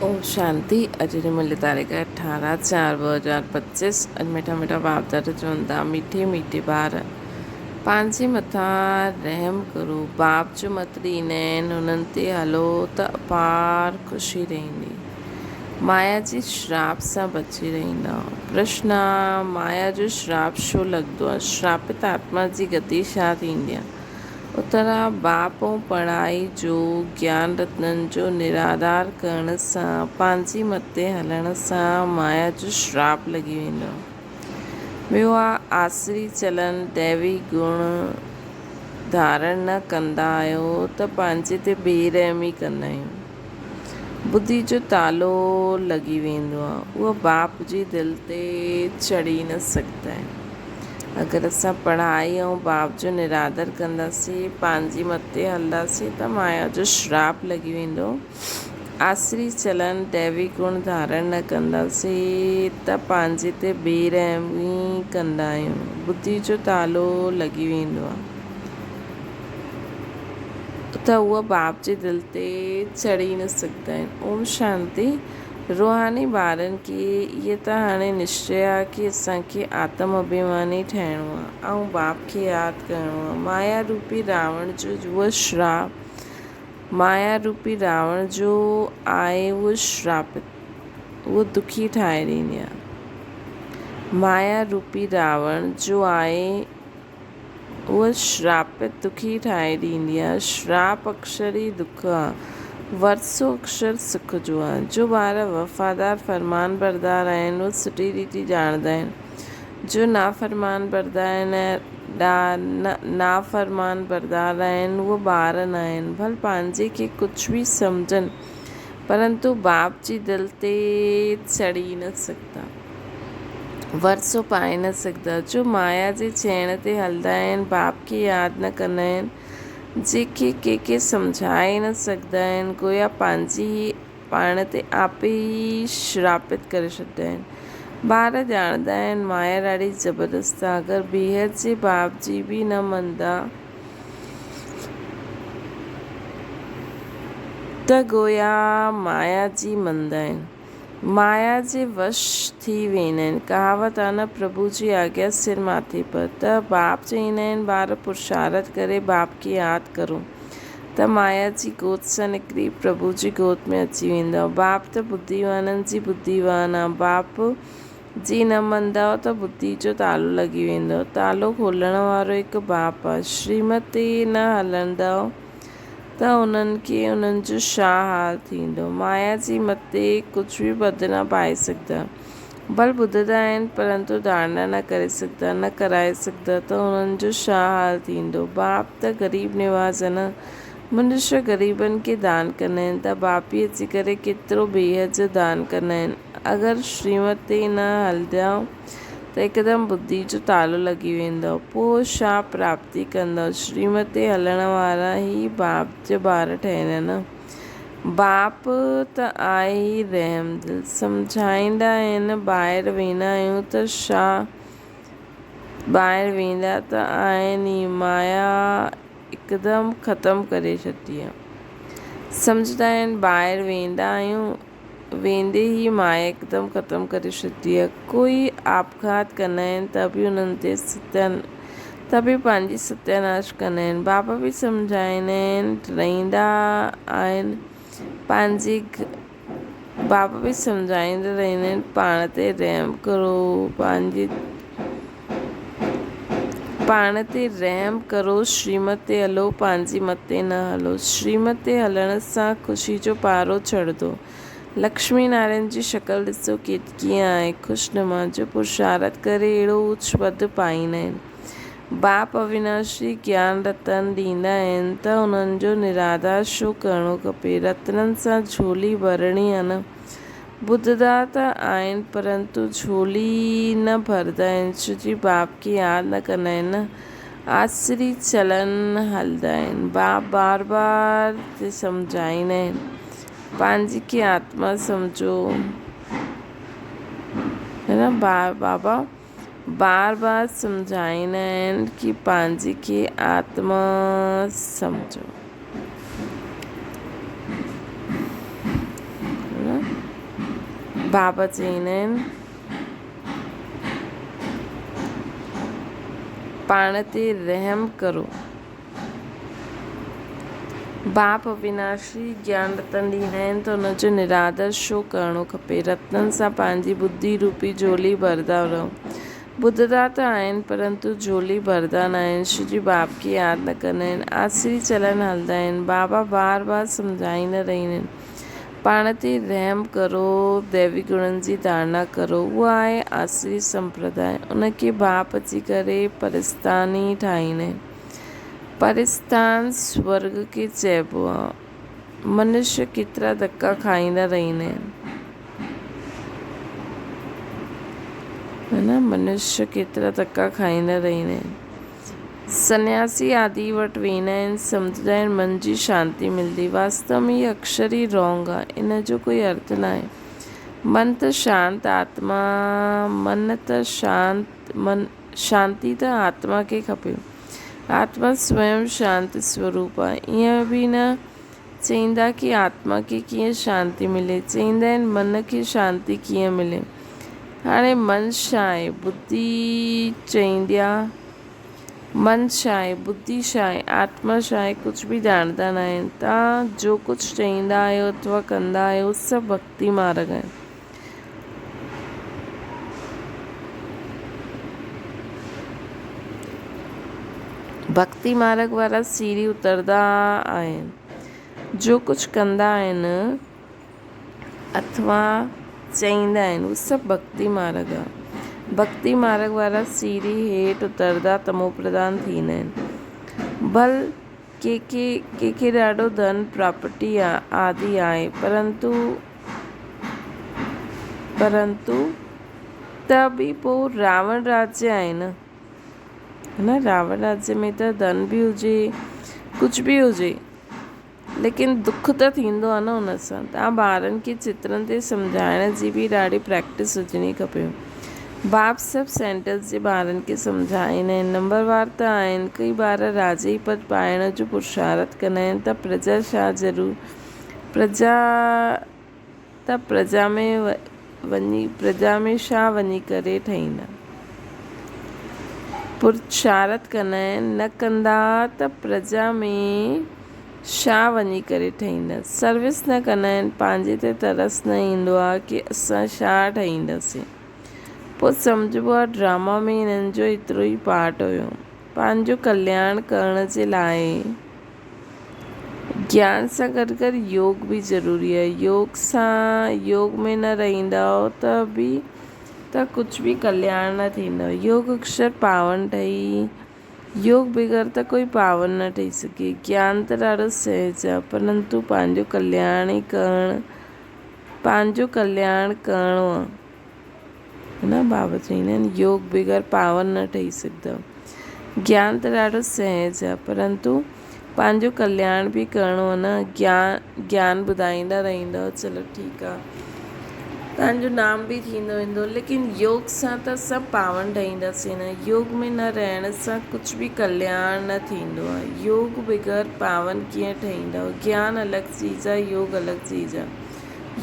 اوم شانتي اڄ جي ملي تاريخ 18 4 2025 اڄ مٺا مٺا باپ دادا چون ٿا مٺي مٺي ٻار پنهنجي مٿان رحم ڪرو باپ جو مت ڏيندا آهن انهن تي هلو ته اپار خوشي رهندي مايا جي شراپ سان بچي رهندا پرشن مايا جو شراپ ڇو لڳندو آهي شراپت آتما جي گتي ڇا ٿيندي آهي اترا باپ ۽ پڙهائي جو گيان رتنن جو نرادار ڪرڻ سان پنهنجي مت تي هلڻ سان مايا جو شراپ لڳي ويندو آهي. ٻيو آهي آسري چلن ديوي گڻ ڌارڻ نه ڪندا آهيو ته پنهنجي تي بي رحمي ڪندا آهيون. ٻڌي جو تالو لڳي ويندو آهي. اهو باپ جي دل تي چڙهي نه سگهندا آهن. اگر اسان پڙهائي ۽ باپ جو نرادر ڪنداسين، پنهنجي مت تي هلنداسين ته مايا جو شراپ لڳي ويندو. آسري چلن، ديوي گڻ ڌارڻ نه ڪنداسين ته پنهنجي تي بي رحمي ڪندا آهيون. ٻڌي جو تالو لڳي ويندو آهي ته اهو باپ جي دل تي چڙهي نه سگهندا آهن. اوم شانتي. روحاني ٻارن کي اهي ته هاڻي نشچي آ ڪي اسان کي آتم اڀيماني ٺهڻو آ ۽ باپ کي ياد ڪرڻو آ. مايا روپي راوڻ جو اهو شراپ مايا روپي راوڻ جو آهي اهو شراپت اهو دکي ٺاهي ڏيندي آ. مايا روپي راوڻ جو آهي اهو شراپت دکي ٺاهي ڏيندي آهي. شراپ اڪشر ئي دک آهي. ورثو اڪشر سک جو آهي. جو ٻار وفادار فرمانبردار آهن، اهي سٺي ريتي ڄاڻندا آهن. جو نافرمانبردار آهن، اهي ٻار نه آهن. ڀل پنهنجي کي ڪجهه به سمجهن، پرنتو باپ جي دل تي چڙهي نه سگهندا. ورثو پائي نه سگهندا، جو مايا جي چئڻ تي هلندا آهن، باپ کي ياد نه ڪندا آهن، جيڪي ڪنهن کي سمجهائي نه سگهندا آهن، گويا پنهنجي ئي پاڻ تي آپ ئي شراپت ڪري ڇڏيندا آهن. ٻار ڄاڻندا آهن، مايا ڏاڍي زبردست آهي، اگر بيحد جي باپ جي به نه مڃندا ته گويا مايا جي مڃندا آهن. مايا جي وش ٿي ويندا آهن. ڪهاوت آ نه پرڀو جي آگيا سر ماٿي پر. ته باپ چئيندا آهن ٻار پرشارٿ ڪري باپ کي ياد ڪرو ته مايا جي گود سان نڪري پرڀو جي گود ۾ اچي ويندؤ. باپ ته ٻڌيوانن جي ٻڌيوان آ. باپ جي نه مڃندؤ ته ٻڌي جو تالو لڳي ويندو. تالو کولڻ وارو هڪ باپ آ. شريمت تي نه هلندؤ ته انهن کي انهن جو ڇا حال ٿيندو؟ مايا جي مت تي ڪجهه به ٻڌ نه پائي سگهندا. ڀل ٻڌندا آهن، پرنتو ڌارڻا نه ڪري سگهندا، نه ڪرائي سگهندا ته انهن جو ڇا حال ٿيندو؟ باپ ته غريب نواز آهي نه. منشيه غريبن کي دان ڪندا آهن ته باپي اچي ڪري ڪيترو بيحد جو دان ڪندا آهن. اگر شريمت تي نه هلندؤ ته هڪدم ٻڌي جو تالو لڳي ويندو. پوء ڇا پراپتي ڪندؤ؟ شريمت تي هلڻ وارا ئي باپ جا ٻار ٺهندا نه. باپ ته آهي ئي رحمدل. سمجهائيندا آهن، ٻاهر ويندا آهيون ته ڇا ٻاهر ويندا ته آهن ئي، مايا هڪدم ختم ڪري ڇڏي آهي. سمجهندا آهن، ٻاهر ويندا آهيون. ويندي ئي مايا هڪدم ختم ڪري ڇڏيندي آهي. ڪوئي آپگهات ڪندا آهن ته به انهن تي ته به پنهنجي ستياناش ڪندا آهن. بابا به سمجهائيندا آهن، رهندا آهن پنهنجي بابا به سمجهائيندا رهندا آهن پاڻ تي رحم ڪرو پنهنجي پاڻ تي رحم ڪرو، شريمت تي هلو، پنهنجي مت تي نه هلو. شريمت تي هلڻ سان خوشي جو پارو چڙهندو. لڪشمي نارائڻ جي شڪل ڏسو ڪيئن آهي، خوش نما، جو پرشارٿ ڪري اهڙو اوچ پد پائيندا آهن. باپ اويناشي گيان رتن ڏيندا آهن ته انهن جو نرادار ڇو ڪرڻو کپي؟ رتنن سان جهولي ڀرڻي آهي نه. ٻڌندا ته آهن پرنتو جهولي نه ڀرندا آهن ڇو جي باپ کي ياد نه ڪندا آهن نه آسري چلن هلندا آهن باپ بار بار تي سمجهائيندا آهن پنهنجي کي آتما سمجهو هي نه بابا بار بار سمجهائيندا آهن ڪي پنهنجي کي آتما سمجهو. بابا چئيندا آهن، پاڻ تي رحم ڪرو. باپ اويناشي گيان رتن ڏيندا آهن ته ان جو نرادر ڇو ڪرڻو کپي. رتنن سان پنهنجي ٻڌي روپي جهولي ڀرندا رهو. ٻڌندا ته آهن پرنتو جهولي ڀرندا ناهن. شو جي باپ کي ياد نه ڪندا آهن. آسري چلن هلندا آهن. بابا بار بار سمجهائيندا رهندا آهن. پاڻ تي رحم ڪرو، ديوي گڻن جي ڌارڻا ڪرو. اها آهي آسري سمپرداء. ان کي باپ اچي ڪري پرستان ئي ٺاهيندا آهن. پرستان سورڳ کي چئبو آ. منشيه ڪيترا ڌڪا کائيندا رهندا آهن. نه منشيه ڪيترا ڌڪا کائيندا رهندا آهن. سنياسي آدي وٽ ويندا آهن، سمجهندا آهن من جي شانتي ملندي. واستو ۾ هي اڪشر ئي رانگ آ. ان جو ڪوئي ارٿ ناهي. من ته شانت آتما من ته شانت من شانتي ته آتما کي کپي. آتما سويم شانت سوروپ آهي. ائين به نه چئيندا ڪي آتما کي ڪيئن شانتي ملي. چئيندا آهن من کي شانتي ڪيئن ملي. هاڻي من ڇا آهي؟ ٻڌي چئيندي آ. من ڇا آهي؟ ٻڌي ڇا آهي؟ آتما ڇا آهي؟ ڪجهه به ڄاڻندا نه آهن. توهان جو ڪجهه چئيندا آهيو اٿوا ڪندا آهيو سڀ ڀڳتي مارڳ آهن. ڀڳتي مارڳ وارا سيڙهي اترندا آهن. جو ڪجهه ڪندا آهن اٿوا چئيندا آهن اهو سڀ ڀڳتي مارڳ آهي. ڀڳتي مارڳ وارا سيڙهي هيٺ اترندا تموپرڌان ٿيندا آهن. ڀل ڪنهن کي ڪنهن کي ڏاڍو ڌن پراپرٽي آدي آهي پرنتو پرنتو ته به پوء راوڻ راجيه آهي نه نه راوڻ راجيه ۾ ته ڌن به هجي ڪجهه به هجي ليڪن دک ته ٿيندو آهي نه ان سان توهان ٻارن کي چترن تي سمجهائڻ جي به ڏاڍي پريڪٽس هجڻي کپي باب سڀ سينٽرز جي ٻارن کي سمجهائيندا آهن. نمبر وار ته آهن. ڪي ٻار راجئي پد پائڻ جو پرشارٿ ڪندا آهن ته پرجا ڇا ضرور پرجا ته پرجا ۾ وڃي پرجا ۾ ڇا وڃي ڪري ٺهيندا. پرشارٿ ڪندا آهن نه ڪندا ته پرجا ۾ ڇا وڃي ڪري ٺهيندا. سروس نه ڪندا آهن پنهنجي تي ترس نه ايندو آهي ڪي اسان ڇا ٺهينداسين. پوء سمجهبو آهي ڊراما ۾ هنن جو ايترو ئي پارٽ هيو. پنهنجو ڪلياڻ ڪرڻ جي لاء گيان سان گڏ گڏ يوگ به ضروري آهي. يوگ سان يوگ ۾ نه رهندؤ ته به ته ڪجهه به ڪلياڻ نه ٿيندو. يوگ اڪثر پاون ٺهي يوگ بغير ته ڪوئي پاون نه ٺهي سگهي. گيان ته ڏاڍو سهج آهي پرنتو پنهنجو ڪلياڻ ئي ڪرڻ پنهنجو ڪلياڻ ڪرڻو آهي. نه بابا چئيندا آهن يوگ بغير پاون نه ٺهي سگهندو. گيان ته ڏاڍو سهج آهي پرنتو پنهنجو ڪلياڻ به ڪرڻو آهي نه گيان گيان ٻڌائيندا رهندؤ چلو ٺيڪ آهي توهان جو نام به ٿيندو ويندو ليڪن يوگ سان ته سڀ پاون ٺهينداسين نه يوگ ۾ نه رهڻ سان ڪجهه به ڪلياڻ نه ٿيندو آهي يوگ بغير پاون ڪيئن ٺهيندؤ گيان الڳ چيز آهي يوگ الڳ چيز آهي.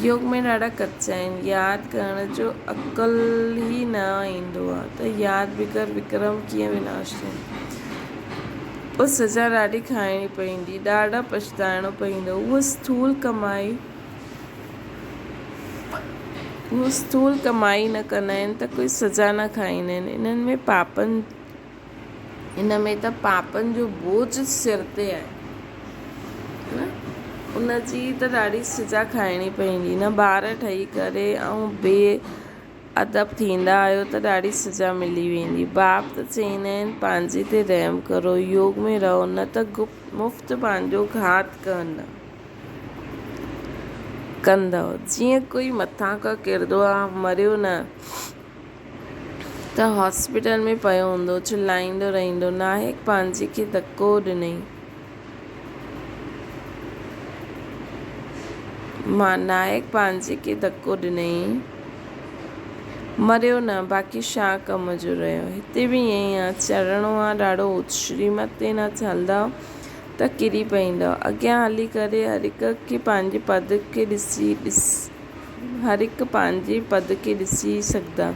يوگ ۾ ڏاڍا ڪچا آهن، ياد ڪرڻ جو عقل ئي نه ايندو آهي ته ياد بغير وڪرم ڪيئن وناش ٿيندو. پوء سزا ڏاڍي کائڻي پوندي، ڏاڍا پڇتائڻو پوندو. اهو اسٿول ڪمائي اهو اسٿول ڪمائي نه ڪندا آهن ته ڪوئي سزا نه کائيندا آهن. انهن ۾ پاپن ان ۾ ته پاپن جو بوجهه سر تي آهي نه ان جي ته ڏاڍي سزا کائڻي پوندي نه ٻار ٺهي ڪري ۽ بي ادب ٿيندا آهيو ته ڏاڍي سزا ملي ويندي باپ ته چئيندا آهن پنهنجي تي رحم ڪرو يوگ ۾ رهو نه ته گپت مفت پنهنجو گهات ڪندا ڪندؤ جيئن ڪوئي مٿان کان ڪرندو آهي مريو نه ته هاسپيٽل ۾ پيو هوندو، چلائيندو رهندو. ناهڪ پنهنجي کي ڌڪو ڏنائين. ناهڪ پنهنجي کي ڌڪو ڏنائين. مريو نه، باقي ڇا ڪم جو رهيو. هتي به ائين ئي آ، چڙهڻو آ ڏاڍو اوچ. شريمت تي نه هلندؤ ته ڪري پوندؤ. اڳيان هلي ڪري هر هڪ کي پنهنجي پد کي ڏسي ڏس. هر هڪ پنهنجي پد کي ڏسي سگهندا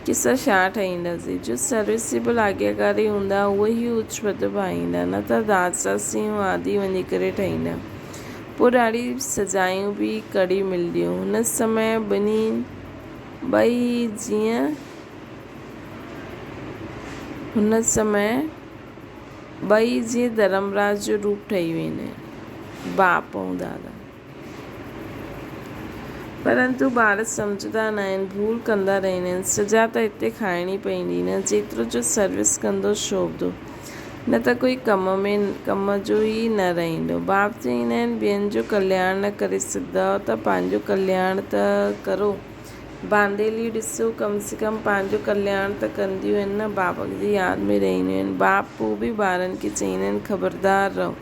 ڪي اسان ڇا ٺهينداسين. جو سروسيبل آگياڪاري هوندا اهي ئي اچ پد پائيندا نه ته داس داسيون آدي وڃي ڪري ٺهيندا. پوء ڏاڍي سزايون به ڪڙي ملنديون. هن سمي ٻنهي ٻئي جيئن هن سمي ٻئي جيئن ڌرمراج جو روپ ٺهي ويندا آهن، باپ ۽ دادا. پرنتو ٻار سمجهندا ناهن، ڀول ڪندا رهندا آهن. سزا ته هتي کائڻي پوندي نه، جيترو جو سروس ڪندو شوڀندو، نه ته ڪوئي ڪم ۾ ڪم جو ئي نه رهندو. باپ چئيندا آهن، ٻين جو ڪلياڻ نه ڪري سگهندؤ ته پنهنجو ڪلياڻ ته ڪرو. بانديليون ڏسو، ڪم سي ڪم پنهنجو ڪلياڻ ته ڪنديون آهن نه، باپ جي ياد ۾ رهنديون آهن. باپ پوء به ٻارن کي چئيندا آهن، خبردار رهو.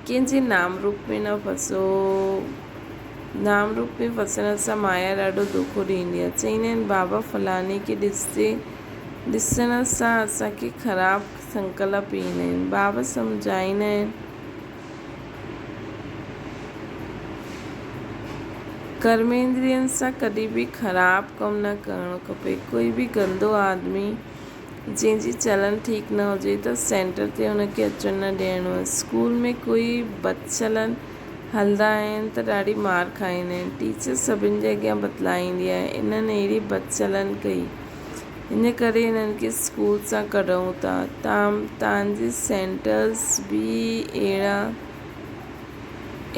ڪنهن جي نام روپ ۾ نه ڦسو. نام روپ ۾ ڦسڻ سان مايا ڏاڍو دوکو ڏيندي آهي. چئيندا آهن بابا فلاڻي کي ڏسجي ڏسڻ سان اسان کي خراب سنڪلپ ايندا آهن. بابا سمجهائيندا آهن. ڪرميندرين سان ڪڏهن به خراب ڪم نه ڪرڻو کپي. ڪوئي به گندو آدمي جنهن جي چلن ٺيڪ نه هجي ته سينٽر تي ان کي اچڻ نه ڏيڻو. اسڪول ۾ ڪوئي بدچلن هلندا آهن ته ڏاڍي مار کائيندا آهن. ٽيچر سڀن جي اڳيان بتلائيندي آهي انهن اهڙي بدچلن ڪئي ان ڪري انهن کي اسڪول سان ڪڍون ٿا. تان جي سينٽرز به اهڙا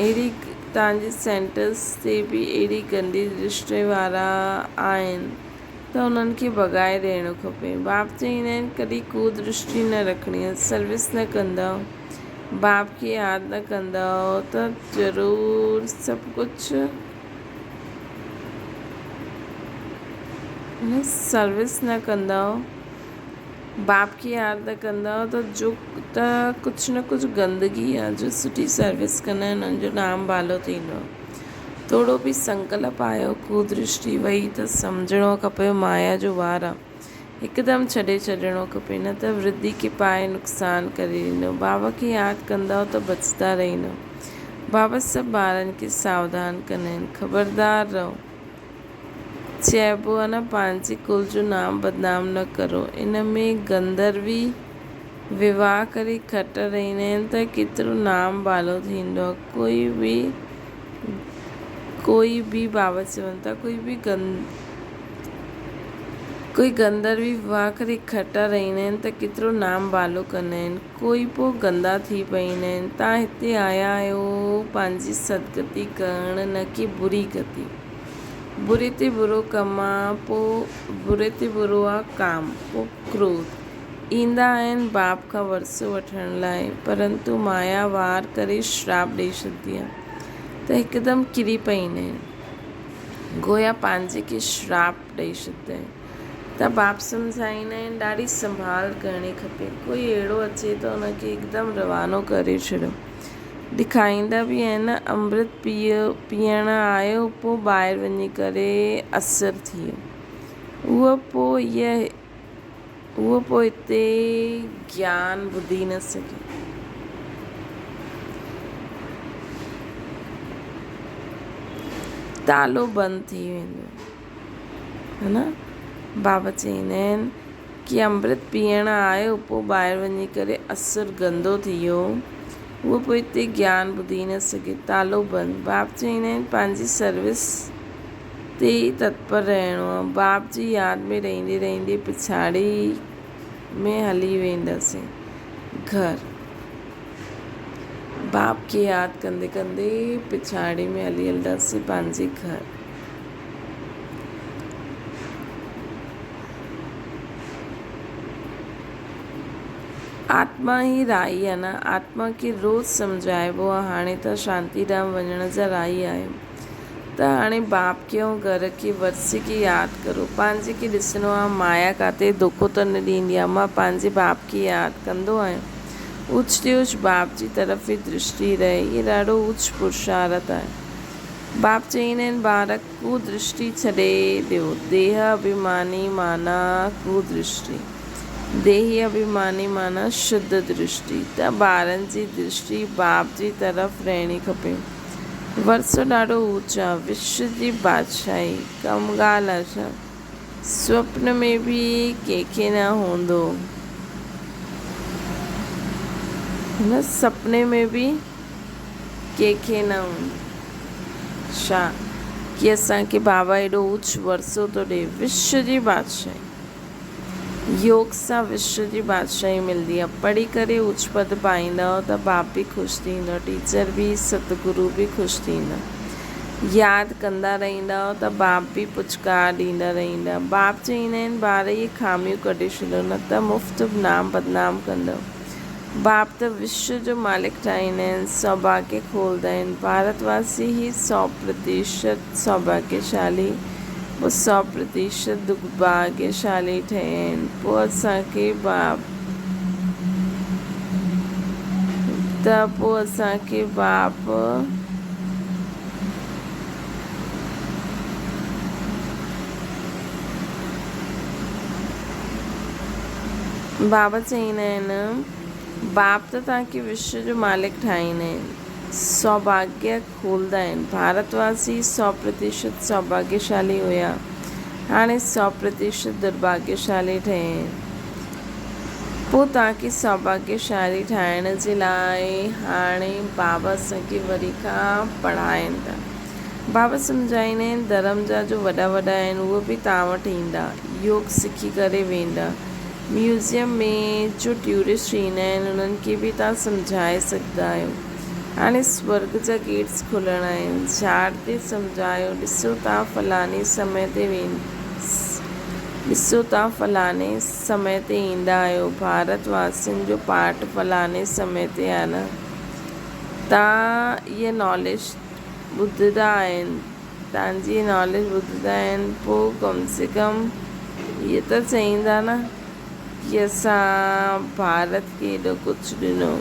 اهڙي تان جي سينٽرز تي به اهڙي گندي درشٽي وارا آهن. ته انهن کي ڀڳائي ڏيڻو کپي. باپ چئيندا آهن، ڪڏهن ڪو درشٽي نه رکڻي آهي، سروس نه ڪندؤ، باپ کي ياد نه ڪندؤ ته ضرور سڀ ڪجهه سروس نه ڪندؤ، باپ کي ياد نه ڪندؤ ته جو ته ڪجهه نه ڪجهه گندگي آهي جو سٺي سروس ڪندا آهن انهن جو نام ڀالو ٿيندو آهي. ٿورو به سنڪلپ آيو، ڪو درشٽي وئي ته سمجهڻو کپي مايا جو وار آ. هڪدم ڇڏي ڇڏڻو کپي، نه ته ورڌي کي پائي نقصان ڪري ڏيندو. بابا کي ياد ڪندؤ ته بچندا رهندؤ. بابا سڀ ٻارن کي ساوڌان ڪندا آهن، خبردار رهو. چئبو آ نه پنهنجي ڪل جو نام بدنام نه ڪرو. ان ۾ گنڌروي وواهه ڪري کٽ رهندا آهن ته ڪيترو نام ڀالو ٿيندو آ. ڪوئي به ڪوئي به بابا چون ٿا ڪوئي به ڪوئي گنڌروي وواهه ڪري کٽ رهندا آهن ته ڪيترو نام ڀالو ڪندا آهن. ڪوئي پوء گندا ٿي پئيندا آهن. تان هتي آيا آهيو پنهنجي سدگتي ڪرڻ نه ڪي بري گتي. بري تي برو ڪم آ پوء بري تي برو آ ڪام پوء ڪروڌ. ايندا آهن باپ کان ورثو وٺڻ لاء پرنتو مايا وار ڪري شراپ ڏئي ڇڏندي آ ته هڪدم ڪري پئيندا آهن. گويا پنهنجي کي شراپ ڏئي ڇڏندا آهن. ته باپ سمجهائيندا آهن ڏاڍي سنڀال ڪرڻي کپي ڪوئي اهڙو اچي ته ان کي هڪدم روانو ڪري ڇڏيو. ڏکائيندا به آهن نه امرت پيئڻ آيو پوء ٻاهر وڃي ڪري اسر ٿي ويو. اهو پوء هيء اهو پوء هتي گيان ٻڌي نه سگهيو. تالو بند ٿي ويندو هي نه؟ بابا چئيندا آهن ڪي امرت پيئڻ آيو پوء ٻاهر وڃي ڪري اسر گندو ٿي ويو. اهو پوء هتي گيان ٻڌي نه سگهيو. تالو بند. باب چئيندا آهن پنهنجي سروس تي ئي تتپر رهڻو آهي. باپ جي ياد ۾ رهندي رهندي پڇاڙي ۾ هلي وينداسين گهر. باپ کي ياد ڪندي ڪندي پڇاڙي ۾ هلي هلنداسين پنهنجي گهر. آتما ئي راهي آهي نه، آتما کي روز سمجهائبو آهي هاڻي ته شانتي ڌام وڃڻ جا راهي آهيو. ته هاڻي باپ کي ۽ گهر کي ورثي کي ياد ڪرو. پنهنجي کي ڏسڻو آ، مايا ڪاتي دوکو ته نه ڏيندي آ. مان پنهنجي باپ کي ياد ڪندو آهيان. اوچ تي اوچ باپ جي طرف ئي درشٽي رهي. هي ڏاڍو اوچ پرشارٿ آهي. باپ چئيندا آهن، ٻارڪ ڪودرشٽي ڇڏي ڏيو. ديهه اڀيماني معنيٰ ڪودرشٽي. ديهي اڀيماني معنيٰ شڌ درشٽي. ته ٻارن جي درشٽي باپ جي طرف رهڻي کپي. ورثو ڏاڍو اوچ آ، وشو جي بادشاهي، ڪم ڳالهه آ ڇا؟ سوپن ۾ به ڪنهن کي نه هوندو. نه سپني ۾ به ڪنهن کي نه هوندو. ڇا ڪي اسان کي بابا ايڏو اوچ ورثو ٿو ڏي، وشو جي بادشاهي. يوگ سان وشو جي بادشاهي ملندي آ. پڙهي ڪري اوچ پد پائيندؤ ته باپ به خوش ٿيندو، ٽيچر به، ستگرو به خوش ٿيندا. ياد ڪندا رهندؤ ته باپ به پچڪار ڏيندا رهندا. باپ چئيندا آهن، ٻار اهي خاميون ڪڍي ڇڏيو نه ته مفت نام بدنام ڪندؤ. باپ ته وشو جو مالڪ ٺاهيندا آهن، سوڀاگيه کولدا آهن. ڀارت واسي هي 100% سوڀاگيه شالي پوء 100% درڀاگيه شالي ٺهيا آهن. پوء اسان کي باپ ته پوء اسان کي باپ بابا چئيندا آهن، باپ ته توهان کي وشو جو مالڪ ٺاهيندا آهن، سوڀاگيه کولدا آهن. ڀارت واسي 100% سوڀاگيه شالي هيا، هاڻي 100% درڀاگيه شالي ٺهيا آهن. پوء توهان کي سوڀاگيه شالي ٺاهڻ جي لاء هاڻي بابا اسان کي وري کان پڙهائين ٿا. بابا سمجهائيندا آهن، ڌرم جا جو وڏا وڏا آهن اهي به توهان وٽ ايندا، يوگ سکي ڪري ويندا. ميوزيم ۾ جو ٽوئرسٽ ايندا آهن انهن کي به توهان سمجهائي سگهندا آهيو. هاڻي سورڳ جا گيٽس کلڻا آهن. جهاڙ تي سمجهايو، ڏسو توهان فلاڻي سمي تي ڏسو توهان فلاڻي سمي تي ايندا آهيو، ڀارت واسين جو پارٽ فلاڻي سمي تي آهي نه. توهان اها ناليج ٻڌندا آهن، توهان جي ناليج ٻڌندا آهن، پوء ڪم سي ڪم اهي ته چئيندا نه ڪي اسان ڀارت کي ايڏو ڪجهه ڏنو.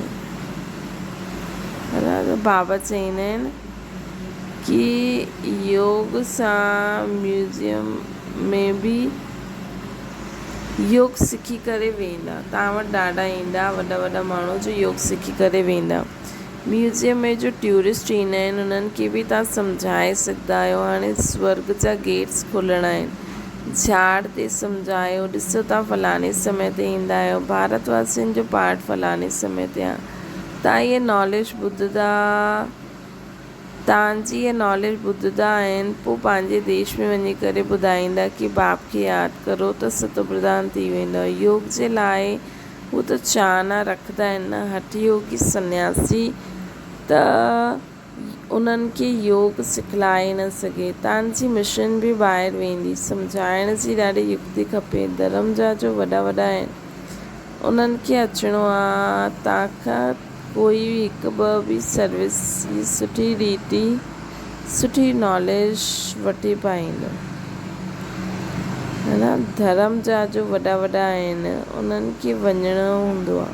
بابا چئيندا آهن ڪي يوگ سان ميوزيم ۾ به يوگ سکي ڪري ويندا. توهان وٽ ڏاڍا ايندا وڏا وڏا ماڻهو جو يوگ سکي ڪري ويندا. ميوزيم ۾ جو ٽوئرسٽ ايندا آهن انهن کي به توهان سمجهائي سگهندا آهيو. هاڻي سورڳ جا گيٽس کلڻا آهن. جهاڙ تي سمجهايو، ڏسو توهان فلاڻي سمي تي ايندا آهيو، ڀارت واسين جو پارٽ فلاڻي سمي تي آهي. توهان اهي ناليج ٻڌندا، توهان جي اهي ناليج ٻڌندا آهن، پوء پنهنجي ديش ۾ وڃي ڪري ٻڌائيندا ڪي باپ کي ياد ڪرو ته ستوپرڌان ٿي ويندؤ. يوگ جي لاء هو ته چاهنا رکندا آهن نه هٺ يوگي سنياسي ته انهن کي يوگ سکلائي نه سگهي. تان جي مشن به ٻاهر ويندي. سمجهائڻ جي ڏاڍي يڪتي کپي. ڌرم جا جو وڏا وڏا آهن انهن کي اچڻو آ. تان کان ڪوئي هڪ ٻه به سروس جي سٺي ريتي سٺي ناليج وٺي پائيندو. نه ڌرم جا جو وڏا وڏا آهن انهن کي وڃڻو هوندو آ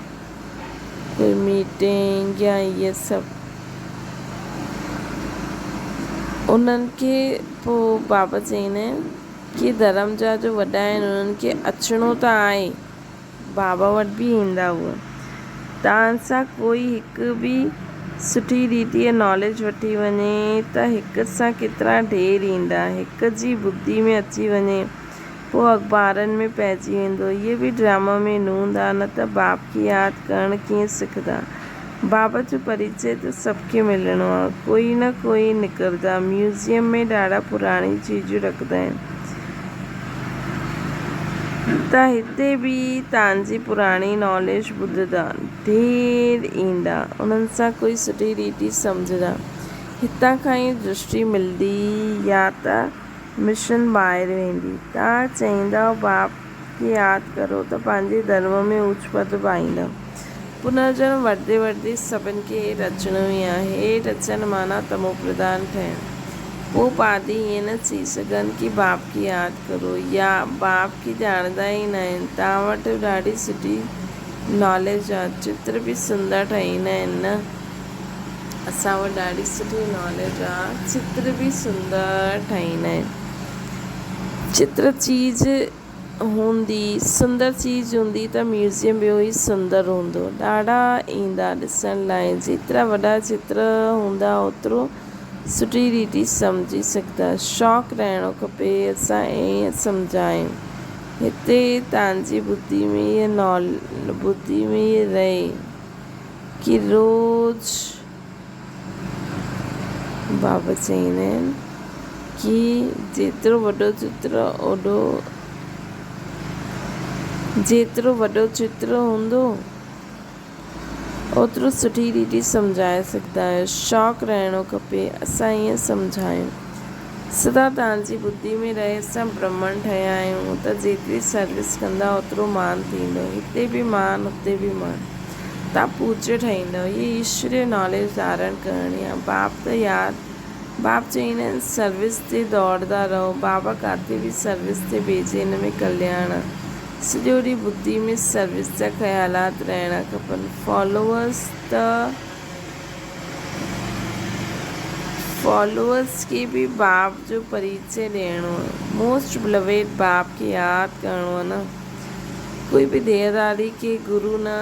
ڪوئي ميٽنگ يا اهي سڀ انهن کي پوء بابا چئيندا آهن ڪي ڌرم جا جو وڏا آهن انهن کي اچڻو ته آهي. بابا وٽ به ايندا هئا. توهان سان ڪوئي هڪ به سٺي ريتيء ناليج وٺي وڃي ته هڪ سان ڪيترا ڍير ايندا. هڪ جي ٻڌي ۾ اچي وڃي پوء اخبارن ۾ پئجي ويندو. اهي به ڊراما ۾ نوند آ نه ته باپ کي ياد ڪرڻ ڪيئن سکندا. بابا جو پريچي ته سڀ کي ملڻو آ. ڪوئي نه ڪوئي نڪرندا. ميوزيم ۾ ڏاڍا پراڻيون چيزون رکندا آهن. ته هتي به تان جي پراڻي ناليج ٻڌندا ڍير ايندا انهن سان ڪوئي سٺي ريتي سمجهندا هتان کان ئي درشٽي ملندي يا ته مشن ٻاهر ويندي تان چئيندؤ باپ کي ياد ڪرو ته پنهنجي ڌرم ۾ اوچ پد پائيندؤ پنرجنم وٺندي وٺندي سڀن کي هيٺ اچڻو ئي آهي هيٺ اچڻ معنيٰ تمو پرڌان ٺهڻ پوء پادي ائين نه چئي سگهن ڪي باپ کي ياد ڪرو يا باپ کي ڄاڻندا ئي ناهن. توهان وٽ ڏاڍي سٺي ناليج آ. چتر به سندر ٺاهيندا آهن نه. اسان وٽ ڏاڍي سٺي ناليج آ. چتر به سندر ٺاهيندا آهن. چتر چيز هوندي سندر چيز هوندي ته ميوزيم به اهو ئي سندر هوندو. ڏاڍا ايندا ڏسڻ لاء. جيترا وڏا چتر هوندا اوترو سٺي ريتي سمجهي سگهندا. شوق رهڻو کپي اسان ائين سمجهايون. هتي توهان جي ٻڌي ۾ هيء ٻڌي ۾ هيء رهي ڪي روز بابا چئيندا آهن ڪي جيترو وڏو چتر اوڏو جيترو وڏو چتر هوندو اوترو سٺي ريتي سمجهائي سگهندا آهيو. شوق رهڻو کپي. اسان ائين سمجهايون. سدا توهان جي ٻڌي ۾ رهي اسان برهمڻ ٺهيا آهيون ته جيتري سروس ڪندا اوترو مان ٿيندو. هتي به مان هتي به مان. توهان پوڄيه ٺهيندؤ. هيء ايشوريه ناليج ڌارڻ ڪرڻي آهي. باپ ته ياد باپ چئيندا آهن سروس تي ڊوڙندا رهو. بابا ڪاٿي به سروس تي ڀيجي ان ۾ ڪلياڻ آهي. سڄو ڏينهن ٻڌي ۾ سروس جا خيالات رهڻا کپن. فالوورس ته فالوورس کي به باپ جو پريچي ڏيڻو آهي. موسٽ بلويڊ باپ کي ياد ڪرڻو آهي نه. ڪوئي به ديهداري کي گرو نه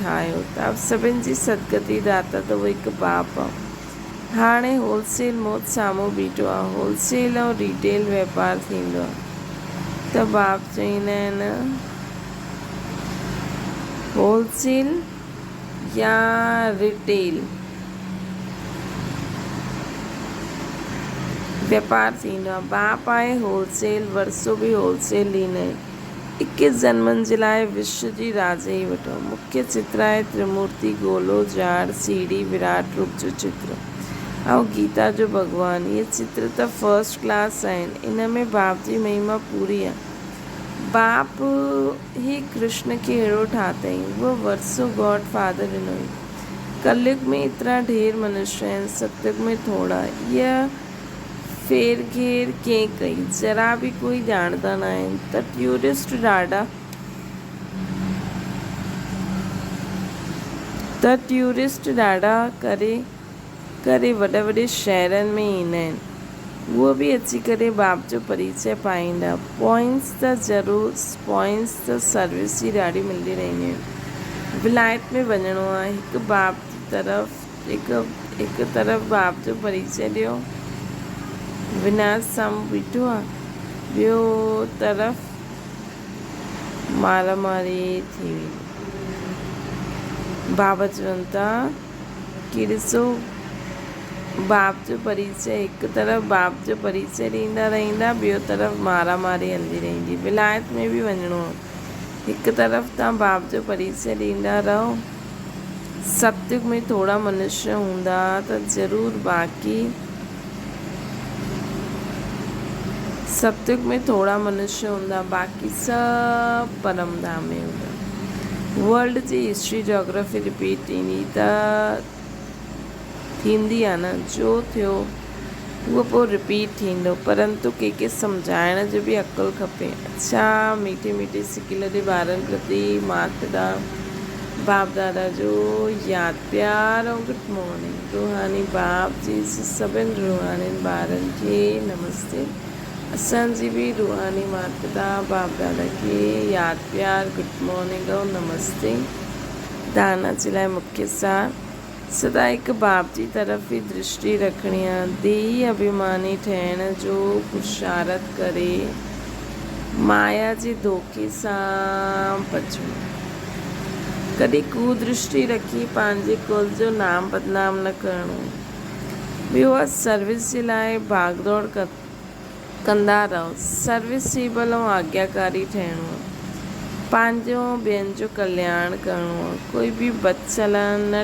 ٺاهيو. ته سڀن جي سدگتي داتا ته اهو هڪ باپ آهي. هاڻي هول سيل موت سامهون بيٺو آ. هول سيل ۽ ريٽيل واپار ٿيندو آ ته باپ چئيندا آهن هول سيل يا ريٽيل واپار ٿيندو آ. باپ آهي هول سيل ورثو به هول سيل ڏيندا آهن. اڪيس جنمن جي لاء وشو جي راجائي وٺو. مکيه چتر آهي ترمورتي، گولو، جهاڙ، سيڙهي، وراٽ روپ جو چتر ۽ گيتا جو ڀڳوان. اهي چتر ته فرسٽ ڪلاس آهن. ان ۾ باپ جي مهما پوري آهي. باپ ئي ڪرشن کي اهڙو ٺاهتائين. اهو ورثو گاڊ فادر ڏنو هئي. ڪليگ ۾ ايترا ڍير منشي آهن، ستيگ ۾ ٿورا. اها ڦير گهير ڪنهن ڪئي؟ ذرا به ڪوئي ڄاڻندا ناهن ته ٽوئرسٽ ڏاڍا ته ٽوئرسٽ ڏاڍا ڪري ڪري وڏي وڏي شهرن ۾ ايندا آهن. اهي به اچي ڪري باپ جو پريچئه پائيندا. پوائنٽس ته ضرور پوائنٽس ته سروس جي ڏاڍي ملندي رهنديون آهن. ولايت ۾ وڃڻو آهي هڪ باپ جي طرف هڪ هڪ طرف باپ جو پريچئه ڏيو، وناش سامهون بيٺو آ، ٻيو طرف مارا ماري ٿي ويندي. بابا چون ٿا ڪي ڏسو باپ جو پريچئه هڪ طرف باپ جو پريچئه ڏيندا رهندا، ٻيو طرف مارا ماري هلندي رهندي. ولايت ۾ به وڃڻو آ، هڪ طرف تان باپ جو پريچئه ڏيندا رهو. ستيگ ۾ ٿورا منشيه هوندا ته ضرور باقي ستيگ ۾ ٿورا منشيه هوندا باقي سڀ پرم ڌام ۾ هوندا. ورلڊ جي هسٽري جاگرافي رپيٽ ٿيندي ته ٿيندي آ نه جو ٿيو اهو پوء رپيٽ ٿيندو پرنتو ڪنهن کي سمجهائڻ جو به عقل کپي. اڇا ميٺي ميٺي سڪيلڌي ٻارن پرتي مات پتا باپ دادا جو ياد پيار ۽ گڊ مارننگ روحاني باپ جي سڀن روحانين ٻارن کي نمستي اسان جي به روحاني مات پتا باپ دادا کي ياد پيار گڊ مارننگ ۽ نمستي دانا جي لاء مکيه سار سدا هڪ باپ جي طرف ئي درشٽي رکڻي آ. ديهي اڀيماني ٺهڻ جو پرشارٿ ڪري مايا جي ڌوڪي سان بچڻو. ڪڏهن ڪودرشٽي رکي پنهنجي ڪل جو نام بدنام نه ڪرڻو. ٻيو آ سروس جي لاء ڀاڳ ڊوڙ ڪندا رهو. سروسيبل ۽ آگياڪاري ٺهڻو آ. پنهنجو ۽ ٻين جو ڪلياڻ ڪرڻو آ. ڪوئي به بدچلن نه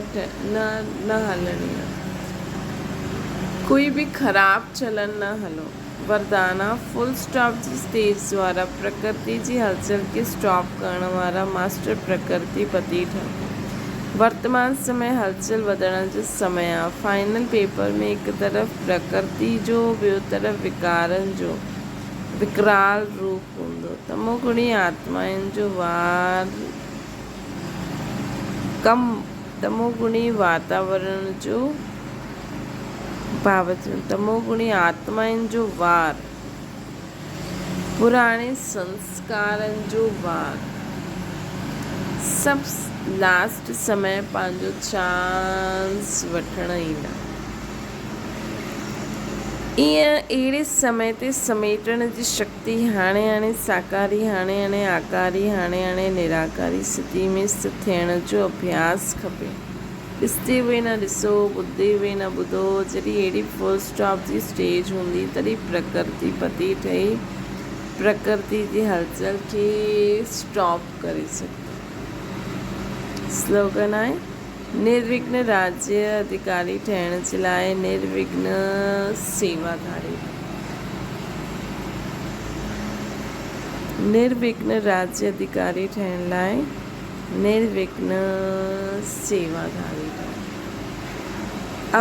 نه هلڻي آ. ڪوئي به خراب چلن نه هلو. وردانا، فل اسٽاپ جي اسٽيج دوارا پرڪرتي جي هلچل کي اسٽاپ ڪرڻ وارا ماسٽر پرڪرتي پتي ٺهو. ورتمان سمي هلچل وڌڻ جو سمي آ. فائنل پيپر ۾ هڪ طرف پرڪرتي جو ٻيو طرف وڪارن جو وڪرال روپ هوندو. تموگڻي آتمائن جو وار ڪم تموگڻي واتاورڻ جو ڀاوچن تموگڻي آتمائن جو وار پراڻي سنسڪارن جو وار سڀ لاسٽ سمي پنهنجو چانس وٺڻ ايندا. ايئن اهڙي سمي تي سميٽڻ جي شڪتي هاڻي هاڻي ساڪاري، هاڻي هاڻي آڪاري، هاڻي هاڻي نراڪاري سٿي ۾ سٿ ٿيڻ جو اڀياس کپي. ڏسندي به نه ڏسو، ٻڌندي به نه ٻڌو، جڏهن اهڙي فل اسٽاپ جي اسٽيج هوندي تڏهن پرڪرتي پتي ٺهي پرڪرتي جي هلچل کي اسٽاپ ڪري سگهندو. سلوگن آهي. نروگن راجيه اڌڪاري ٺهڻ جي لاء نروگن سيواڌاري بڻو. نروگن راجيه اڌڪاري ٺهڻ لاء نروگن سيواڌاري بڻو.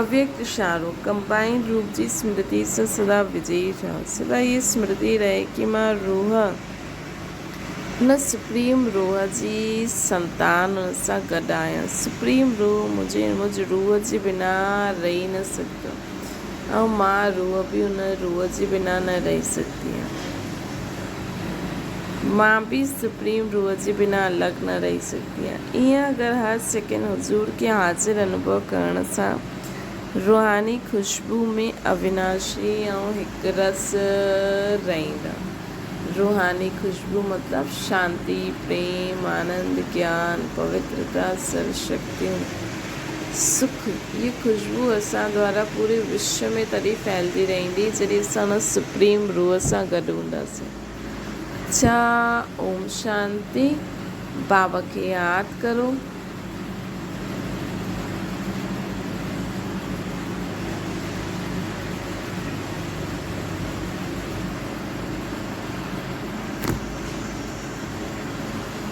اويڪت اشارو، ڪمبائنڊ روپ جي سمرتي سان سدا وجئي ٺهو. سدا هيء سمرتي رهي ڪي مان روح هن سپريم روح جي سنتان ان سان گڏ آهيان. سپريم روح منهنجي منهنجي روح جي بنا رهي نه سگهندو ۽ مان روح به ان روح جي بنا نه رهي سگهندي آهيان. مان به سپريم روح جي بنا الڳ نه رهي سگهندي آهيان. ايئن اگر هر سيڪنڊ حضور کي حاضر انوڀو ڪرڻ سان روحاني خوشبو ۾ اويناشي ۽ هڪ رس رهندا. روحاني خوشبو مطلب شانتي، پريم، آنند، گيان، پوترتا، سر شڪتيون، سک، هيء خوشبو اسان دوارا پوري وشو ۾ تڏهن ڦهلجي رهندي جڏهن اسان ان سپريم روح سان گڏ هونداسين. اڇا اوم شانتي. بابا کي ياد ڪرو.